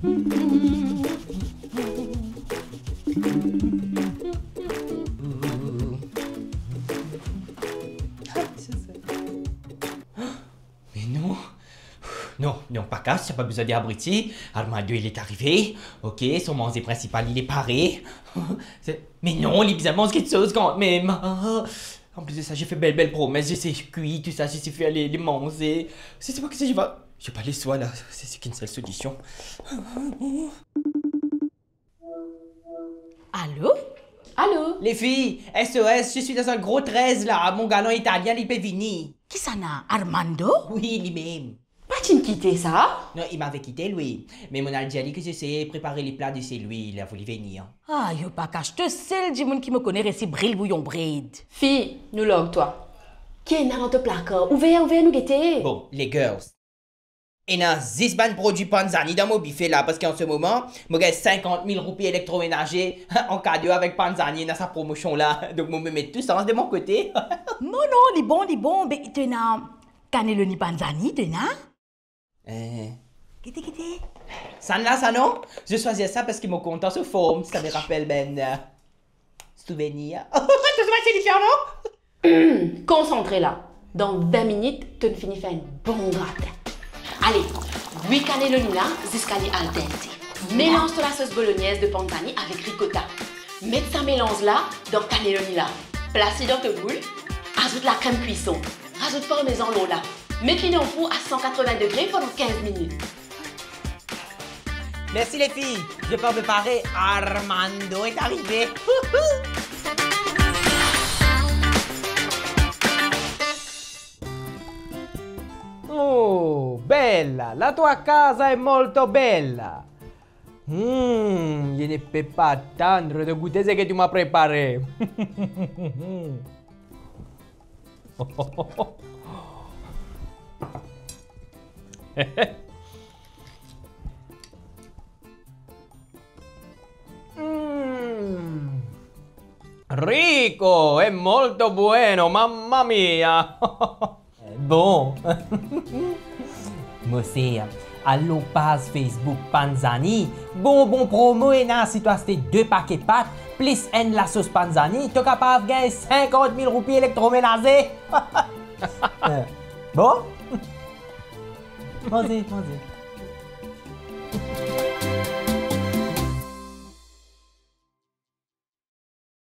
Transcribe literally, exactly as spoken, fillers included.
Me non. Non, non, pa kas, sa pa bizin dir abriti. Armando, li arive. Ok, so manze prinsipal, li pare. Se, me non, li bizin manz kiksoz kanmem. An plis de sa, j'ai fait belle, belle promesse, je sais cuire tout ça, je sais faire les, les manze. Je sais pas qu'est-ce que je vais, j'ai pas le choix là, c'est, c'est qu'une seule solution. Alo? Alo? Les filles, S O S, je suis dans un gros treize là, mon galan italien, li pe vini. Kisannla, Armando? Oui, limem. Pa ti'nn kite sa? Non, il m'avait quitté, lui. Mais mo'nn al dir li que je sais préparer les plats de chez lui, il a voulu venir. Ah, yo pa kas, to sel dimoun ki mo kone resi bril bouyon bred. Fi, nou larg twa. Ki ena dan to plakar? Ouver, ouver, nou gete. Bon, les girls. Ena zis bann prodwi Panzani dan mo bife la, parski an se moman, mo gagn sinkant mil roupi elektromenaze an kado avek Panzani, ena sa promosion la. Donk mo, mo met tou sa de mon kote. Non, non, li bon, li bon. Be, to ena kaneloni Panzani, to ena? Eh. Gete, gete. Sannla sa, non? Je choisis ça parce que mo kontan so form, ça me rappelle ben, euh, souvenir. Tout ça, c'est différent, non? Konsantre la. Dan vin minit, to'nn fini fer enn bon gratin. Ale, bwi kaneloni la ziska li al dente. Melanz to lasos bolognese de Panzani avek ricotta. Met sa melanz la dan kaneloni la. Plas li dan to boul. Azout lakrem kwison. Razout parmezan lor la. Met li dan four a san katrovin degre pandan kinz minit. Merci les filles, je peux me préparer, Armando est arrivé. Oh, bella, la tua casa è molto bella. Hmm, je ne peux pas attendre de goûter ce que tu m'as préparé. Mm. Rico e molto bueno, mamma mia! Bon. Mo ser, al lor paz Facebook Panzani, bon, bon promo ena, si to aste de pake pat, plis enn lasos Panzani, to kapav gagn sinkant mil roupi elektromenaze. Bon? Manze, manze.